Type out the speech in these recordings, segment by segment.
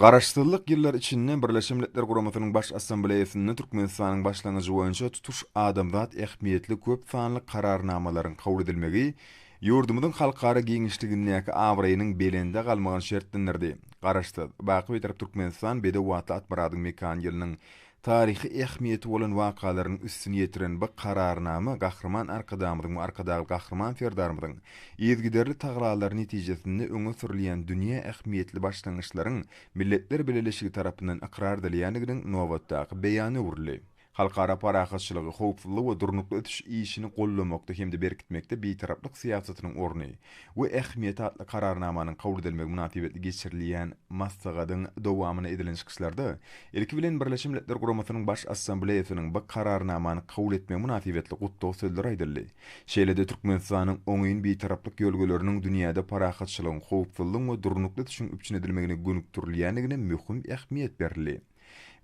Garaşsyzlyk ýyllary içinde Birleşen Milletler Guramasynyň Baş Assambleýasynda Türkmenistanyň başlangyjy boýunça tutuş adamzat ähmiýetli köp sanly Kararnamalaryň kabul edilmegi ýurdumyzyň halkara giňişligindäki abraýynyň belende galmagyny şertlendirdi. Garaşsyz, baky Bitarap Türkmenistan bedew atly Atmyradyň mekany ýylynyň Taryhy ähmiýeti bolan wakalaryň üstüni ýetiren bu Kararnama Gahryman Arkadagymyzyň we Arkadagly Gahryman Serdarymyzyň yzygiderli tagallalary netijesinde öňe sürülýän dünýä ähmiýetli başlangyçlaryň Milletler Bileleşigi tarapyndan ykrar edilýändiginiň nobatdaky beýanyna öwrüldi. Halkara parahatçylygy, howpsuzlygy we durnukly ösüş işini goldamakda hem-de berkitmekde Bitaraplyk syýasatynyň orny we ähmiýeti atly Kararnamanyň kabul edilmegi mynasybetli geçirilýän maslahatyň dowamynda edilen çykyşlarda, ilki bilen, Birleşen Milletler Guramasynyň Baş Assambleýasynyň bu Kararnamany kabul etmegi mynasybetli gutlag sözleri aýdyldy. Şeýle-de Türkmenistanyň oňyn Bitaraplyk ýörelgeleriniň dünýäde parahatçylygyň, howpsuzlygyň we durnukly ösüşiň üpjün edilmegine gönükdirilýändigine möhüm ähmiýet berildi.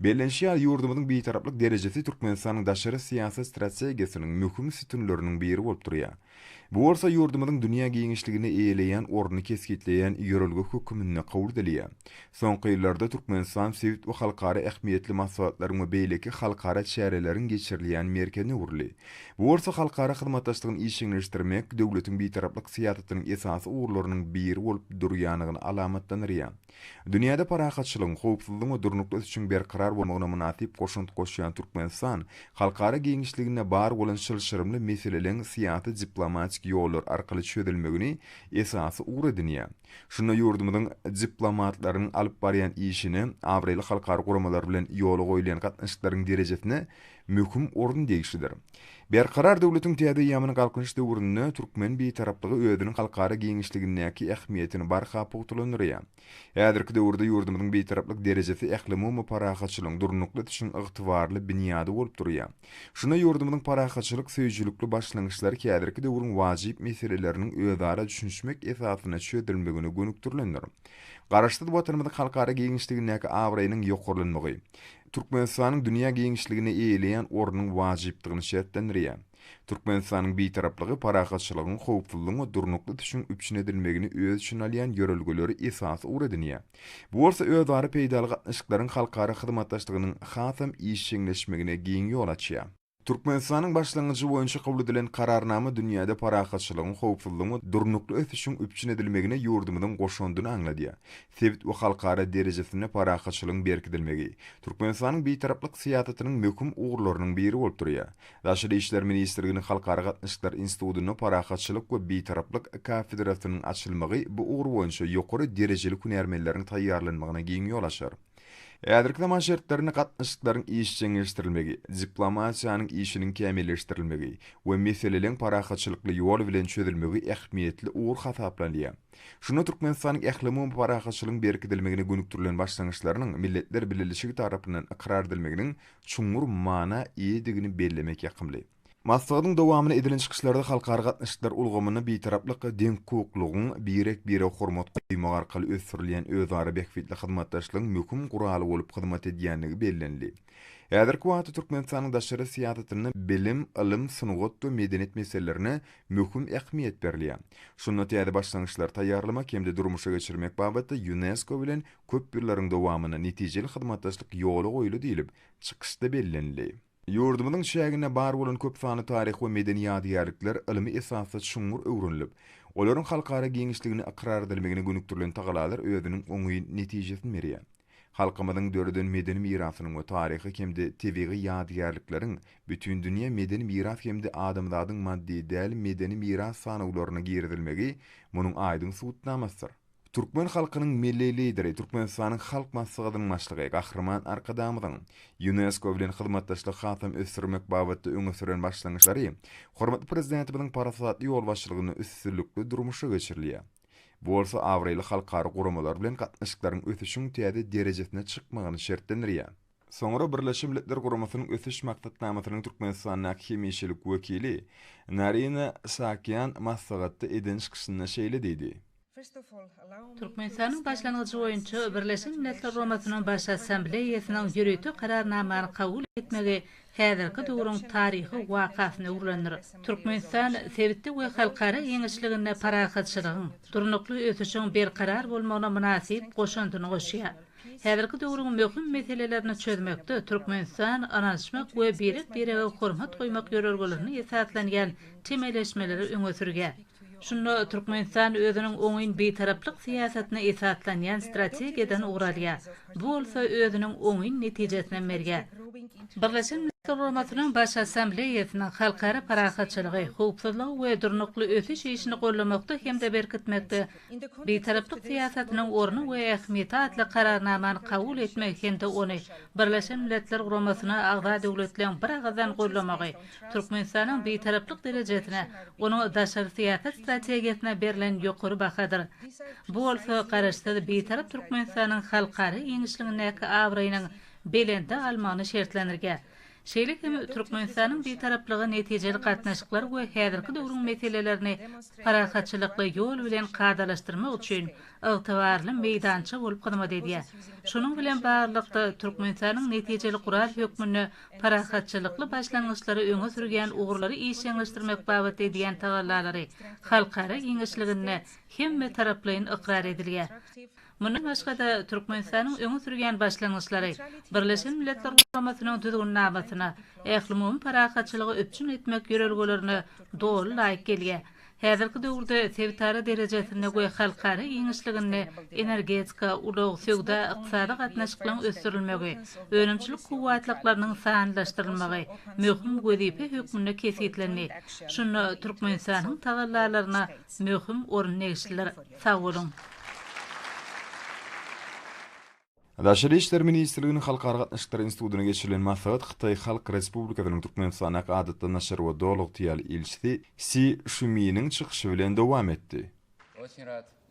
Bellenişi ýaly, ýurdumyzyň Bitaraplyk derejesi Türkmenistanyň daşary syýasat strategiýasynyň möhüm sütünleriniň biri bolup durýar. Bu bolsa ýurdumyzyň dünýä giňişliginde eýeleýän ornuny kesgitleýän ýörelge höküminde kabul edilýär. Soňky ýyllarda Türkmenistan sebit we halkara ähmiýetli maslahatlaryň we beýleki halkara çäreleriň geçirilýän merkezine öwrüldi. Bu bolsa halkara hyzmatdaşlygyny işjeňleşdirmek döwletiň Bitaraplyk syýasatynyň esasy ugurlarynyň biri bolup durýandygyny alamatlandyrýar. Dünýäde parahatçylygyň, howpsuzlygyň we durnukly ösüşiň berkarar bolmagyna mynasyp goşant goşýan Türkmenistan halkara giňişliginde bar bolan çylşyrymly meseleleň syýasy-diplomatik ýollar arkaly çözülmegini esasy ugur edinýär. Şunda ýurdumyzyň diplomatlarynyň alyp barýan işine, abraýly halkara guramalar bilen ýola goýulýan gatnaşyklaryň derejesine möhüm orun degişlidir. Berkarar döwletiň täze eýýamynyň Galkynyş döwründe türkmen Bitaraplygy özüniň halkara giňişligindäki ähmiýetini barha pugtalandyrýar. Häzirki döwürde ýurdumyzyň Bitaraplyk derejesi ählumumy parahatçylygyň, durnukly ösüşiň ygtybarly binýady bolup durýar. Şunda ýurdumyzyň parahatçylyk söýüjilikli başlangyçlary häzirki döwrüň wajyp meseleleriniň özara düşünişmek esasynda çözülmegine gönükdirilendir. Garaşsyz Watanymyzyň halkara giňişligindäki abraýynyň ýokarlanmagy, Türkmenistanyň dünýä giňişliginde eýeleýän ornunyň wajypdygyny şertlendirýär. Türkmenistanyň Bitaraplygy parahatçylygyň, howpsuzlygyň we durnukly ösüşiň üpjün edilmegini öz içine alýan ýörelgeleri esasy ugur edinýär. Bu bolsa özara peýdaly gatnaşyklaryň halkara hyzmatdaşlygynyň hasam işjeňleşmegine giň ýol açýar. Türkmenistanyň başlangyjy boýunça kabul edilen Kararnama dünýäde parahatçylygyň, howpsuzlygyň we durnukly ösüşiň üpjün edilmegine ýurdumyzyň goşandyny aňladýar. Sebit we halkara derejesinde parahatçylygyň berkidilmegi, Türkmenistanyň Bitaraplyk syýasatynyň möhüm ugurlarynyň biri bolup durýar. Daşary işler ministrliginiň Halkara gatnaşyklar institutynda Parahatçylyk we Bitaraplyk kafedrasynyň açylmagy bu ugur boýunça ýokary derejeli hünärmenleriň taýýarlanmagyna giň ýol açar. Häzirki zaman şertlerinde gatnaşyklaryň işjeňleşdirilmegi, diplomatiýanyň işiniň kämilleşdirilmegi we meseleleň parahatçylykly ýol bilen çözülmegi ähmiýetli ugur hasaplanylýar. Şunda Türkmenistanyň ählumumy parahatçylygyň berkidilmegine gönükdirilen başlangyçlarynyň Milletler Bileleşigi tarapyndan ykrar edilmeginiň çuňňur mana eýedigini bellemek ýakymly. Maslahatyň dowamynda edilen çykyşlarda halkara gatnaşyklar ulgamynda Bitaraplyk deňhukuklygyň, birek-birege hormat goýmak arkaly ösdürilýän özara bähbitli hyzmatdaşlygyň möhüm guraly bolup hyzmat edýändigi bellenildi. Häzirki wagtda Türkmenistanyň daşary syýasatynda bilim, ylym, sungat we medeniýet meselelerine möhüm ähmiýet berilýär. Şunda täze başlangyçlary taýýarlamak hem-de durmuşa geçirmek babatda Ýunesko bilen köp ýyllaryň dowamynda netijeli hyzmatdaşlyk ýola goýuldy diýlip, çykyşda bellenildi. Ýurdumyzyň çäginde bar bolan köp sanly taryhy we medeni ýadygärlikler ylmy esasda çuňňur öwrenilip, olaryň halkara giňişliginde ykrar edilmegine gönükdirilen tagalalar özüniň oňyn netijesini berýär. Halkymyzyň döreden medeni mirasynyň we taryhy hem-de tebigy ýadygärlikleriň Bütindünýä medeni miras hem-de adamzadyň maddy däl medeni miras sanawlaryna girizilmegi munuň aýdyň subutnamasydyr. Türkmen halkynyň Milli Lideri, Türkmenistanyň Halk Maslahatynyň Başlygy Gahryman Arkadagymyzyň Ýunesko bilen hyzmatdaşlygy hasam ösdürmek babatda öňe süren başlangyçlary hormatly Prezidentimiziň parasatly ýolbaşçylygynda üstünlikli durmuşa geçirilýär. Bu bolsa abraýly halkara guramalar bilen gatnaşyklaryň ösüşiň täze derejesine çykmagyny şertlendirýär. Soňra Birleşen Milletler Guramasynyň Ösüş Maksatnamasynyň Türkmenistandaky hemişelik wekili Narina Saakýan maslahatda eden çykyşynda şeýle diýdi. Türkmenistanyň başlangyjy boýunça Birleşen Milletler Guramasynyň Baş Assambleýasynyň ýörite Kararnamany kabul etmegi häzirki döwrüň taryhy wakasyna öwrülendir. Türkmenistan sebitde we halkara giňişliginde parahatçylygyň, durnukly ösüşiň berkarar bolmagyna mynasyp goşandyny goşýar. Häzirki döwrüň möhüm meselelerini çözmekde Türkmenistan ynanyşmak we birek-birege hormat goýmak ýörelgelerine esaslanýan çemeleşmeleri öňe sürýär. Şunda Türkmenistan özüniň oňyn bitaraplyk syýasatyna esaslanýan strategiýadan ugur alýar. Bu bolsa özüniň oňyn netijesinem berýär. Birleşen Milletler Guramasynyň Baş Assambleýasynyň halkara parahatçylygy, howpsuzlygy we durnukly ösüş işini goldamakda hem-de berkitmekde Bitaraplyk syýasatynyň orny we ähmiýeti atly Kararnamany kabul etmegi hem-de ony Birleşen Milletler Guramasyna agza döwletleň biragyzdan goldamagy Türkmenistanyň Bitaraplyk derejesine, onuň daşary syýasat strategiýasyna berlen ýokary bahadyr. Bu bolsa Garaşsyz, Bitarap Türkmenistanyň halkara giňişligindäki abraýynyň belende galmagyny şertlendirýär. Şeýle hem Türkmenistanyň Bitaraplygy netijeli gatnaşyklar we häzirki döwrüň meselelerini parahatçylykly ýol bilen kadalaşdyrmak üçin ygtybarly meýdança bolup hyzmat edýär. Şunuň bilen baglylykda, Türkmenistanyň netijeli gural hökmünde parahatçylykly başlangyçlary öňe sürýän ugurlary işjeňleşdirmek babatda edýän tagallalary halkara giňişliginde hemmetaraplaýyn ykrar edilýär. Mundan başga-da, Türkmenistanyň öňe sürýän başlangyçlary Birleşen Milletler Guramasynyň Düzgünnamasyna, ählumumy parahatçylygy üpjün etmek ýörelgelerine doly laýyk gelýär. Häzirki döwürde sebitara derejesinde we halkara giňişliginde energetika, ulag, söwda, ykdysady gatnaşyklaryň ösdürilmegi, önümçilik kuwwatlyklarynyň sanlylaşdyrylmagy möhüm wezipe hökmünde kesgitlendi. Şunda Türkmenistanyň tagallalaryna möhüm orun degişlidir. Sag boluň! Daşary işler ministrliginiň Halkara gatnaşyklary institutynda geçirilen maslahat Hytaý Halk Respublikasynyň Türkmenistandaky Adatdan daşary we Doly ygtyýarly ilçisi Si Şuminiň çykyşy bilen dowam etdi.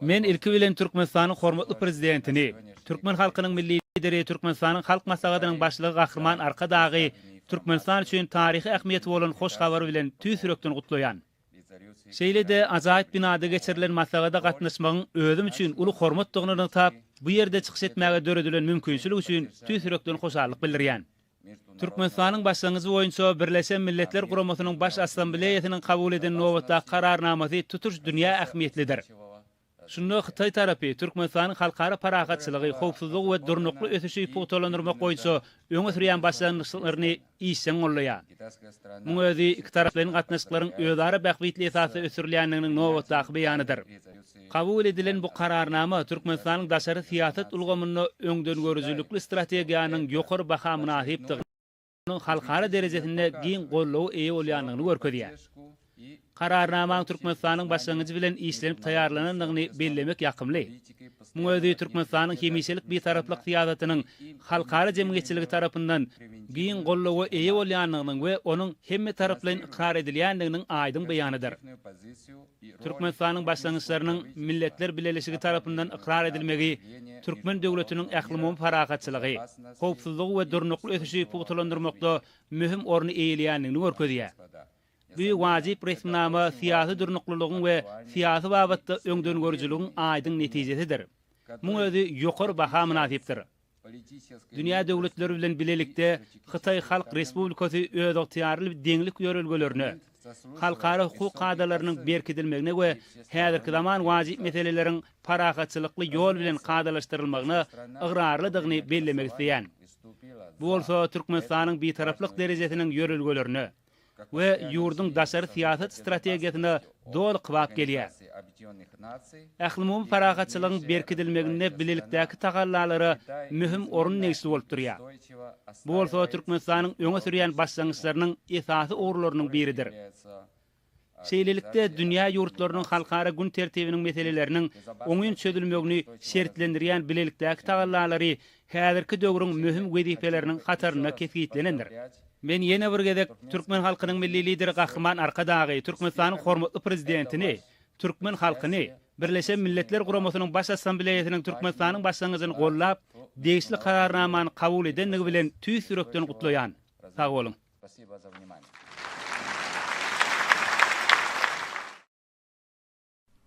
Men ilki bilen Türkmenistanyň hormatly Prezidentini, türkmen halkynyň Milli Lideri, Türkmenistanyň Halk Maslahatynyň Başlygy Gahryman Arkadagy Türkmenistan üçin taryhy ähmiýeti bolan hoş habar bilen tüýs ýürekden gutlaýan. Şeýle-de ajaýyp binada geçirilen maslahata gatnaşmagyň özüm üçin uly hormatdygyny nygtap, bu ýerde çykyş etmäge döredilen mümkinçilik üçin tüýs ýürekden hoşallyk bildirýän. Türkmenistanyň başlangyjy boýunça Birleşen Milletler Guramasynyň Baş Assambleýasynyň kabul eden nobatdaky Kararnamasy tutuş dünýä ähmiýetlidir. Şunda hytaý tarapy Türkmenistanyň halkara parahatçylygy, howpsuzlygy we durnukly ösüşi pugtalandyrmak boýunça öňe sürýän başlangyçlaryny işjeň goldaýar. Muň özi ikitaraplaýyn gatnaşyklaryň özara bähbitli esasda ösdürilýändiginiň nobatdaky beýanydyr. Kabul edilen bu Kararnama Türkmenistanyň daşary syýasat ulgamynda öňdengörüjilikli strategiýanyň ýokary baha mynasypdygyny, halkara derejesinde giň goldawa eýe bolýandygyny görkezýär. Kararnamaň Türkmenistanyň başlangyjy bilen işlenip taýýarlanandygyny bellemek ýakymly. Muň özi Türkmenistanyň hemişelik Bitaraplyk syýasatynyň halkara jemgyýetçiligi tarapyndan giň goldawa eýe bolýandygynyň we onuň hemmetaraplaýyn ykrar edilýändiginiň aýdyň beýanydyr. Türkmenistanyň başlangyçlarynyň Milletler Bileleşigi tarapyndan ykrar edilmegi türkmen döwletiniň ählumumy parahatçylygy, howpsuzlygy we durnukly ösüşi pugtalandyrmakda möhüm orny eýeleýändigini görkezýär. Bu wajyp resminama syýasy durnuklylygyň we syýasy babatda öňdengörüjiligiň aýdyň netijesidir. Muň özi ýokary baha mynasypdyr. Dünýä döwletleri bilen bilelikde Hytaý Halk Respublikasy özygtyýarly deňlik ýörelgelerine, halkara hukuk kadalarynyň berkidilmegine we häzirki zaman wajyp meseleleriň parahatçylykly ýol bilen kadalaşdyrylmagyna ygrarlydygyny bellemek isleýän. Bu bolsa Türkmenistanyň Bitaraplyk derejesiniň ýörelgelerine, we ýurduň daşary syýasat strategiýasyna doly kybap gelýär. Ählumumy parahatçylygyň berkidilmeginde bilelikdäki tagallalara möhüm orun degişli bolup durýar. Bu bolsa Türkmenistanyň öňe sürýän başlangyçlarynyň esasy ugurlarynyň biridir. Şeýlelikde, dünýä ýurtlarynyň halkara gün tertibiniň meseleleriniň oňyn çözülmegini şertlendirýän bilelikdäki tagallalary häzirki döwrüň möhüm wezipeleriniň hatarynda kesgitlenendir. Men ýene bir gezek türkmen halkynyň Milli Lideri Gahryman Arkadagy, Türkmenistanyň hormatly Prezidentini, türkmen halkyny, Birleşen Milletler Guramasynyň Baş Assambleýasynyň Türkmenistanyň başlangyjyny goldap, degişli Kararnamany kabul edendigi bilen tüýs ýürekden gutlaýan. Sag boluň!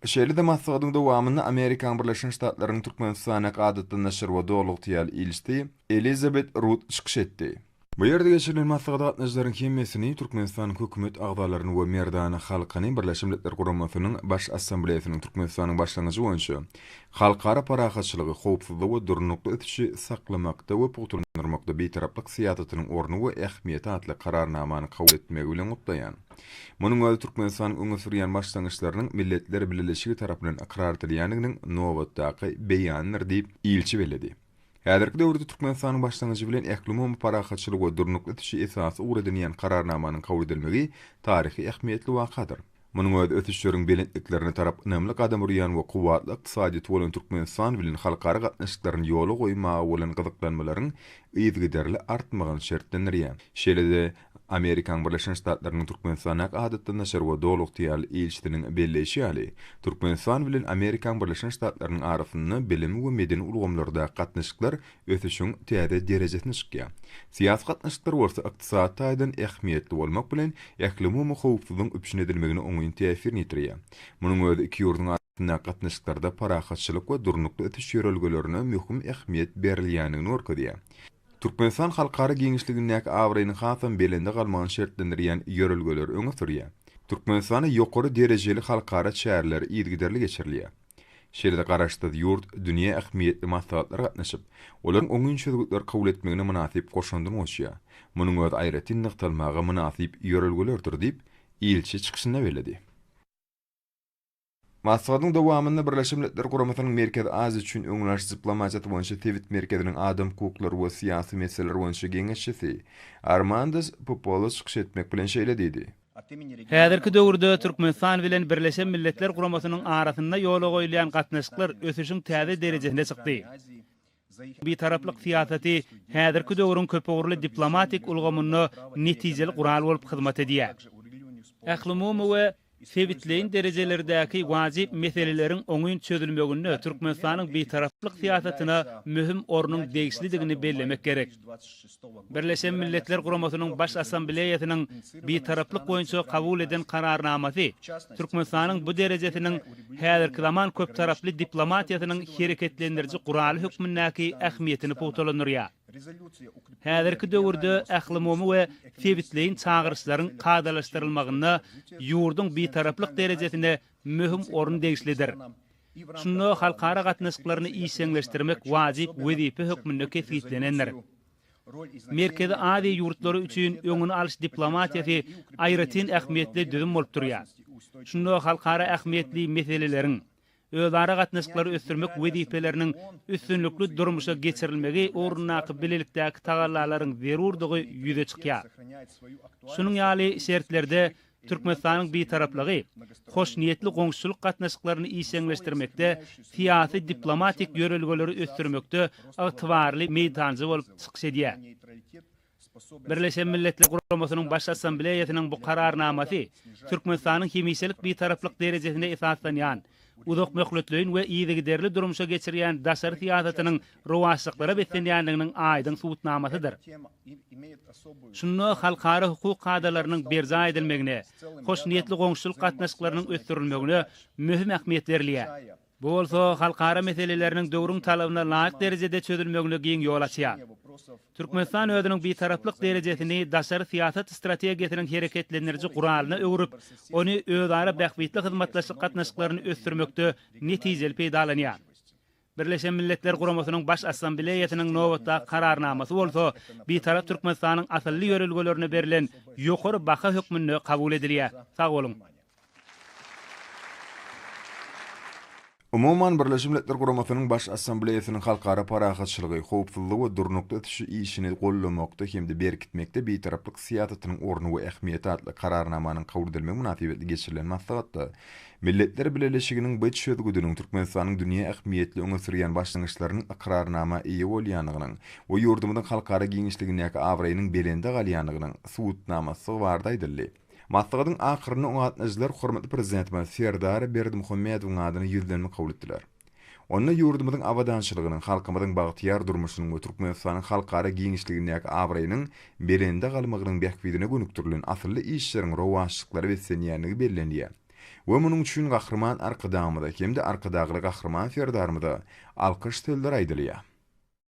Şeýle-de maslahatyň dowamynda Amerikanyň Birleşen Ştatlarynyň Türkmenistandaky Adatdan daşary we Doly ygtyýarly ilçisi Elizabet Rut çykyş etdi. Bu ýerde geçirilen maslahata gatnaşyjylaryň hemmesini Türkmenistanyň Hökümet agzalaryny we merdana halkyny Birleşen Milletler Guramasynyň Baş Assambleýasynyň Türkmenistanyň başlangyjy boýunça halkara parahatçylygy, howpsuzlygy we durnukly ösüşi saklamakda we pugtalandyrmakda Bitaraplyk syýasatynyň orny we ähmiýeti atly Kararnamany kabul etmegi bilen gutlaýan. Munuň özi Türkmenistanyň öňe sürýän başlangyçlarynyň Milletler Bileleşigi tarapyndan ykrar edilýändiginiň nobatdaky beýanydyr diýip, ilçi belledi. Häzirki döwürde Türkmenistanyň başlangyjy bilen ählumumy parahatçylyk we durnukly ösüşi esasy ugur edinýän Kararnamanyň kabul edilmegi taryhy ähmiýetli wakadyr. Munuň özi ösüşleriň belentliklerine tarap ynamly gadam urýan we kuwwatly ykdysadyýeti bolan Türkmenistan bilen halkara gatnaşyklaryny ýola goýmaga bolan gyzyklanmalaryň yzygiderli artmagyny şertlendirýär. Şeýle-de, Amerikanyň Birleşen Ştatlarynyň Türkmenistandaky Adatdan daşary we Doly ygtyýarly ilçisiniň belleýşi ýaly, Türkmenistan bilen Amerikanyň Birleşen Ştatlarynyň arasynda bilim we medeni ulgamlardaky gatnaşyklar ösüşiň täze derejesine çykýar. Syýasy gatnaşyklar bolsa ykdysady taýdan ähmiýetli bolmak bilen, ählumumy howpsuzlygyň üpjün edilmegine oňyn täsirini ýetirýär. Munuň özi iki ýurduň arasyndaky gatnaşyklarda parahatçylyk we durnukly ösüş ýörelgelerine möhüm ähmiýet berilýändigini görkezýär. Türkmenistan halkara giňişligindäki abraýynyň hasam belende galmagyny şertlendirýän ýörelgeleri öňe sürýär. Türkmenistanda ýokary derejeli halkara çäreler yzygiderli geçirilýär. Şeýle-de Garaşsyz ýurt dünýä ähmiýetli maslahatlara gatnaşyp, olaryň oňyn çözgütleri kabul etmegine mynasyp goşandyny goşýar. Munuň özi aýratyn nygtalmaga mynasyp ýörelgelerdir diýip, ilçi çykyşynda belledi. Maslahatyň dowamynda Birleşen Milletler Guramasynyň Merkezi Aziýa üçin öňüni alyş diplomatiýasy boýunça sebit merkeziniň adam hukuklary we syýasy meseleler boýunça geňeşçisi Armandas Pupolas çykyş etmek bilen şeýle diýdi. Häzirki döwürde Türkmenistan bilen Birleşen Milletler Guramasynyň arasynda ýola goýulýan gatnaşyklar ösüşiň täze derejesine çykdy. Bitaraplyk syýasaty häzirki döwrüň köpugurly diplomatik ulgamynda netijeli gural bolup hyzmat edýär. Ählumumy we sebitleýin derejelerdäki wajyp meseleleriň oňyn çözülmeginde Türkmenistanyň Bitaraplyk syýasatyna möhüm ornuň degişlidigini bellemek gerek. Birleşen Milletler Guramasynyň Baş Assambleýasynyň Bitaraplyk boýunça kabul eden Kararnamasy Türkmenistanyň bu derejesiniň häzirki zaman köptaraply diplomatiýasynyň hereketlendiriji guraly hökmündäki ähmiýetini pugtalandyrýar. Häzirki döwürde ählumumy we sebitleýin çagyryşlaryň kadalaşdyrylmagynda ýurduň Bitaraplyk derejesine möhüm orun degişlidir. Şunda halkara gatnaşyklaryny işjeňleşdirmek wajyp wezipe hökmünde kesgitlenendir. Merkezi Aziýa ýurtlary üçin öňüni alyş diplomatiýasy aýratyn ähmiýetli düzüm bolup durýar. Şunda halkara ähmiýetli meseleleriň, özara gatnaşyklary ösdürmek wezipeleriniň üstünlikli durmuşa geçirilmegi ugrundaky bilelikdäki tagallalaryň zerurdygy ýüze çykýar. Şunuň ýaly şertlerde Türkmenistanyň Bitaraplygy hoşniýetli goňşuçylyk gatnaşyklaryny işjeňleşdirmekde, syýasy-diplomatik ýörelgeleri ösdürmekde ygtybarly meýdança bolup çykyş edýär. Birleşen Milletler Guramasynyň Baş Assambleýasynyň bu Kararnamasy Türkmenistanyň hemişelik Bitaraplyk derejesine esaslanýan, uzakmöhletleýin we yzygiderli durmuşa geçirýän daşary syýasatynyň rowaçlyklara beslenýändiginiň aýdyň subutnamasydyr. Şunda halkara hukuk kadalarynyň berjaý edilmegine, hoşniýetli goňşuçylyk gatnaşyklarynyň ösdürilmegine möhüm ähmiýet berilýär. Bu bolsa halkara meseleleriniň döwrüň talabyna laýyk derejede çözülmegine giň ýol açýar. Türkmenistan özüniň Bitaraplyk derejesini daşary syýasat strategiýasynyň hereketlendiriji guralyna öwrüp, ony özara bähbitli hyzmatdaşlyk gatnaşyklaryny ösdürmekde netijeli peýdalanýar. Birleşen Milletler Guramasynyň Baş Assambleýasynyň nobatdaky Kararnamasy bolsa Bitarap Türkmenistanyň asylly ýörelgelerine berlen ýokary baha hökmünde kabul edilýär. Sag boluň! Umuman, Birleşen Milletler Guramasynyň Baş Assambleýasynyň halkara parahatçylygy, howpsuzlygy we durnukly ösüşi işini goldamakda hem-de berkitmekde Bitaraplyk syýasatynyň orny we ähmiýeti atly Kararnamanyň kabul edilmegi mynasybetli geçirilen maslahatda Milletler Bileleşiginiň bu çözgüdiniň Türkmenistanyň dünýä ähmiýetli öňe sürýän başlangyçlarynyň ykrarnama eýe bolýandygynyň we ýurdumyzyň halkara giňişligindäki abraýynyň belende galýandygynyň subutnamasydygy barada aýdyldy. Maslahatyň ahyrynda oňa gatnaşyjylar hormatly Prezidentimiz Serdar Berdimuhamedowyň adyna ýüzlenme kabul etdiler. Onda ýurdumyzyň abadançylygynyň, halkymyzyň bagtyýar durmuşynyň we Türkmenistanyň halkara giňişligindäki abraýynyň belende galmagynyň bähbidine gönükdirilen asylly işleriň rowaçlyklara beslenýändigi bellenýär we munuň üçin Gahryman Arkadagymyza hem-de Arkadagly Gahryman Serdarymyza alkyş sözleri aýdylýar.